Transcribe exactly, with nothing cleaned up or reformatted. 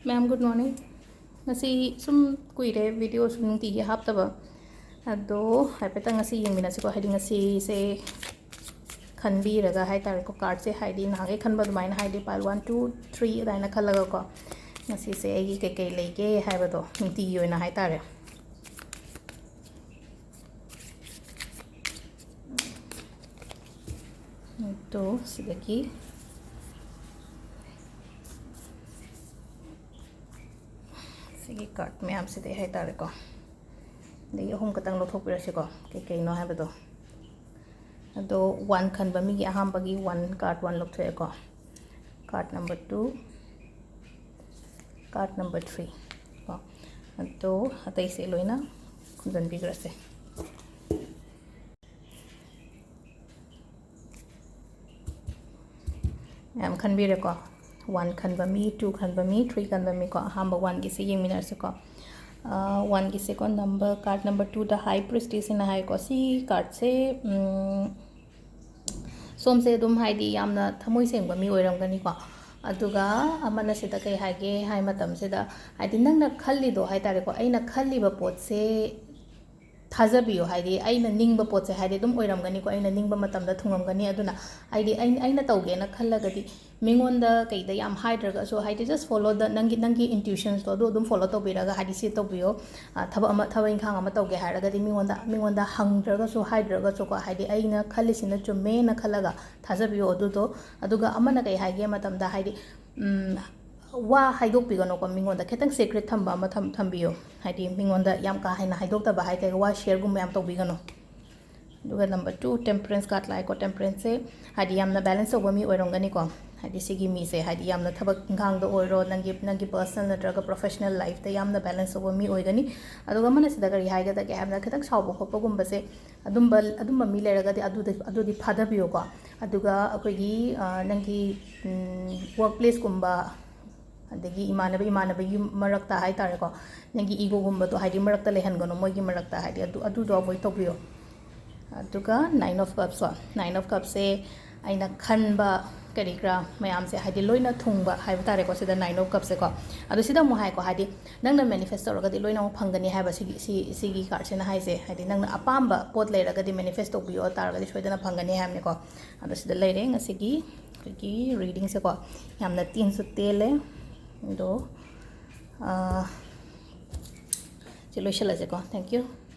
Ma'am, good morning. ꯉꯁꯤ ꯁꯨꯝ ꯀꯨꯏꯔꯦ video ꯁꯨꯝ ꯅꯨꯡꯇꯤꯒꯤ ꯍꯥꯞꯇꯕ, ꯑꯗꯣ ꯍꯥꯏꯐꯦꯠꯇꯪ ꯉꯁꯤ ꯌꯦꯡꯃꯤꯟꯅꯁꯤꯀꯣ. ꯍꯥꯏꯗꯤ ꯉꯁꯤꯁꯦ ꯈꯟꯕꯤꯔꯒ ꯍꯥꯏ ꯇꯥꯔꯦꯀꯣ, cardꯁꯦ ꯍꯥꯏꯗꯤ ꯅꯍꯥꯟꯈꯩ ꯈꯟꯕ ꯑꯗꯨꯃꯥꯏꯅ ꯍꯥꯏꯗꯤ pile one, two, three ꯑꯗꯨꯃꯥꯏꯅ ꯈꯜꯂꯒꯀꯣ, ꯉꯁꯤꯁꯦ ꯑꯩꯒꯤ ꯀꯩꯀꯩ ꯂꯩꯒꯦ ꯍꯥꯏꯕꯗꯣ ꯅꯨꯡꯇꯤꯒꯤ ꯑꯣꯏꯅ ꯍꯥꯏ ꯇꯥꯔꯦ. ꯑꯗꯣ ꯁꯤꯗꯒꯤ ꯁꯤꯒꯤ card ꯃꯌꯥꯝꯁꯤꯗꯩ ꯍꯥꯏ ꯇꯥꯔꯦꯀꯣ, ꯑꯗꯒꯤ ꯑꯍꯨꯝ ꯈꯛꯇꯪ ꯂꯧꯊꯣꯛꯄꯤꯔꯁꯤꯀꯣ, ꯀꯩꯀꯩꯅꯣ ꯍꯥꯏꯕꯗꯣ. ꯑꯗꯣ one ꯈꯟꯕ ꯃꯤꯒꯤ ꯑꯍꯥꯟꯕꯒꯤ one, card one ꯂꯧꯊꯣꯛꯑꯦꯀꯣ. Card number two, card number three ꯀꯣ. ꯑꯗꯣ ꯑꯇꯩꯁꯦ ꯂꯣꯏꯅ ꯈꯨꯝꯖꯤꯟꯕꯤꯈ꯭ꯔꯁꯦ. ꯃꯌꯥꯝ ꯈꯟꯕꯤꯔꯦꯀꯣ. One ꯈꯟꯕ ꯃꯤ, two ꯈꯟꯕ ꯃꯤ, three ꯈꯟꯕ ꯃꯤꯀꯣ. ꯑꯍꯥꯟꯕ oneꯒꯤꯁꯦ ꯌꯦꯡꯃꯤꯟꯅꯔꯁꯤꯀꯣ. Oneꯒꯤꯁꯦꯀꯣ, number, card number twoꯗ High Priestessꯁꯤꯅ ꯍꯥꯏꯀꯣ, ꯁꯤ cardꯁꯦ, ꯎꯝ, ꯁꯣꯝꯁꯦ ꯑꯗꯨꯝ ꯍꯥꯏꯗꯤ ꯌꯥꯝꯅ ꯊꯃꯣꯏ ꯁꯦꯡꯕ ꯃꯤ ꯑꯣꯏꯔꯝꯒꯅꯤꯀꯣ. ꯑꯗꯨꯒ ꯑꯃꯅ ꯁꯤꯗ ꯀꯩ ꯍꯥꯏꯒꯦ ꯍꯥꯏ ꯃꯇꯝꯁꯤꯗ, ꯍꯥꯏꯗꯤ ꯅꯪꯅ ꯈꯜꯂꯤꯗꯣ ꯍꯥꯏ ꯇꯥꯔꯦꯀꯣ, ꯑꯩꯅ ꯈꯜꯂꯤꯕ ꯄꯣꯠꯁꯦ ꯊꯥꯖꯕꯤꯌꯣ. ꯍꯥꯏꯗꯤ ꯑꯩꯅ ꯅꯤꯡꯕ ꯄꯣꯠꯁꯦ ꯍꯥꯏꯗꯤ ꯑꯗꯨꯝ ꯑꯣꯏꯔꯝꯒꯅꯤꯀꯣ, ꯑꯩꯅ ꯅꯤꯡꯕ ꯃꯇꯝꯗ ꯊꯨꯡꯉꯝꯒꯅꯤ. ꯑꯗꯨꯅ ꯍꯥꯏꯗꯤ ꯑꯩ, ꯑꯩꯅ ꯇꯧꯒꯦꯅ ꯈꯜꯂꯒꯗꯤ ꯃꯤꯉꯣꯟꯗ ꯀꯩꯗ ꯌꯥꯝ ꯍꯥꯏꯗ꯭ꯔꯒꯁꯨ, ꯍꯥꯏꯗꯤ just follow the, ꯅꯪꯒꯤ, ꯅꯪꯒꯤ intuitionsꯇꯣ ꯑꯗꯨ ꯑꯗꯨꯝ follow ꯇꯧꯕꯤꯔꯒ, ꯍꯥꯏꯗꯤ ꯁꯤ ꯇꯧꯕꯤꯌꯣ, ꯑ, ꯊꯕꯛ ꯑꯃ, ꯊꯕꯛ ꯏꯪꯈꯥꯡ ꯑꯃ ꯇꯧꯒꯦ ꯍꯥꯏꯔꯒꯗꯤ ꯃꯤꯉꯣꯟꯗ, ꯃꯤꯉꯣꯟꯗ ꯍꯪꯗ꯭ꯔꯒꯁꯨ ꯍꯥꯏꯗ꯭ꯔꯒꯁꯨꯀꯣ, ꯍꯥꯏꯗꯤ ꯑꯩꯅ ꯈꯜꯂꯤꯁꯤꯅ ꯆꯨꯝꯃꯦꯅ ꯈꯜꯂꯒ ꯊꯥꯖꯕꯤꯌꯣ ꯑꯗꯨꯗꯣ. ꯑꯗꯨꯒ ꯑꯃꯅ ꯀꯩ ꯍꯥꯏꯒꯦ ꯃꯇꯝꯗ, ꯍꯥꯏꯗꯤ, ꯎꯝ, ꯋꯥ ꯍꯥꯏꯗꯣꯛꯄꯤꯒꯅꯨꯀꯣ, ꯃꯤꯉꯣꯟꯗ ꯈꯤꯇꯪ secret ꯊꯝꯕ ꯑꯃ ꯊꯝ-, ꯊꯝꯕꯤꯌꯣ. ꯍꯥꯏꯗꯤ ꯃꯤꯉꯣꯟꯗ ꯌꯥꯝ ꯀꯥ ꯍꯦꯟꯅ ꯍꯥꯏꯗꯣꯛꯇꯕ ꯍꯥꯏꯇꯥꯔꯦ, ꯋꯥ shareꯒꯨꯝꯕ ꯌꯥꯝ ꯇꯧꯕꯤꯒꯅꯨ. ꯑꯗꯨꯒ number two, Temperance card ꯂꯥꯛꯑꯦꯀꯣ. Temperanceꯁꯦ ꯍꯥꯏꯗꯤ ꯌꯥꯝꯅ balance ꯇꯧꯕ ꯃꯤ ꯑꯣꯏꯔꯝꯒꯅꯤꯀꯣ. ꯍꯥꯏꯗꯤ ꯁꯤꯒꯤ ꯃꯤꯁꯦ ꯍꯥꯏꯗꯤ ꯌꯥꯝꯅ ꯊꯕꯛ ꯏꯪꯈꯥꯡꯗ ꯑꯣꯏꯔꯣ, ꯅꯪꯒꯤ, ꯅꯪꯒꯤ personal ꯅꯠꯇ꯭ꯔꯒ professional lifeꯇ ꯌꯥꯝꯅ balance ꯇꯧꯕ ꯃꯤ ꯑꯣꯏꯒꯅꯤ. ꯑꯗꯨꯒ ꯑꯃꯅ ꯁꯤꯗ ꯀꯔꯤ ꯍꯥꯏꯒꯗꯒꯦ ꯍꯥꯏꯕꯗ, ꯈꯤꯇꯪ ꯁꯥꯎꯕ ꯈꯣꯠꯄꯒꯨꯝꯕꯁꯦ, ꯑꯗꯨꯝꯕ, ꯑꯗꯨꯝꯕ ꯃꯤ ꯂꯩꯔꯒꯗꯤ ꯑꯗꯨꯗꯤ, ꯑꯗꯨꯗꯤ ꯐꯥꯗꯕꯤꯌꯣꯀꯣ. ꯑꯗꯨꯒ ꯑꯩꯈꯣꯏꯒꯤ, ꯑ, ꯅꯪꯒꯤ, ꯎꯝ, workplaceꯀꯨꯝꯕ, ꯑꯗꯒꯤ ꯏꯃꯥꯟꯅꯕ ꯏꯃꯥꯟꯅꯕꯒꯤ ꯃꯔꯛꯇ ꯍꯥꯏ ꯇꯥꯔꯦꯀꯣ, ꯅꯪꯒꯤ egoꯒꯨꯝꯕꯗꯣ ꯍꯥꯏꯗꯤ ꯃꯔꯛꯇ ꯂꯩꯍꯟꯒꯅꯨ ꯃꯣꯏꯒꯤ ꯃꯔꯛꯇ, ꯍꯥꯏꯗꯤ ꯑꯗꯨ, ꯑꯗꯨꯗꯣ avoid ꯇꯧꯕꯤꯌꯣ. ꯑꯗꯨꯒ Nine of Cupsꯀꯣ, Nine of Cupsꯁꯦ ꯑꯩꯅ ꯈꯟꯕ ꯀꯔꯤ ꯀꯔꯥ ꯃꯌꯥꯝꯁꯦ, ꯍꯥꯏꯗꯤ, ꯂꯣꯏꯅ ꯊꯨꯡꯕ ꯍꯥꯏꯕ ꯇꯥꯔꯦꯀꯣ, ꯁꯤꯗ Nine of Cups ꯁꯦꯀꯣ꯫ ꯑꯗꯣ ꯁꯤꯗ ꯑꯃꯨꯛ ꯍꯥꯏꯀꯣ, ꯍꯥꯏꯗꯤ, ꯅꯪꯅ manifest ꯇꯧꯔꯒꯗꯤ ꯂꯣꯏꯅꯃꯛ ꯐꯪꯒꯅꯤ ꯍꯥꯏꯕ ꯁꯤꯒꯤ, ꯁꯤ, ꯁꯤꯒꯤ card ꯁꯤꯅ ꯍꯥꯏꯁꯦ, ꯍꯥꯏꯗꯤ, ꯅꯪꯅ ꯑꯄꯥꯝꯕ ꯄꯣꯠ ꯂꯩꯔꯒꯗꯤ, manifest ꯇꯧꯕꯤꯌꯣ ꯇꯥꯔꯒꯗꯤ, ꯁꯣꯏꯗꯅ ꯐꯪꯒꯅꯤ ꯍꯥꯏꯕꯅꯤꯀꯣ꯫ ꯑꯗꯣ ꯁꯤꯗ ꯂꯩꯔꯦ ꯉꯁꯤꯒꯤ ꯑꯩꯈꯣꯏꯒꯤ reading ꯁꯦꯀꯣ꯫ ꯌꯥꯝꯅ ꯇꯦꯟꯁꯨ ꯇꯦꯜꯂꯦ꯫ ꯑꯗꯣ, ꯑꯥ, ꯁꯤ ꯂꯣꯏꯁꯤꯜꯂꯁꯦꯀꯣ꯫ Thank you꯫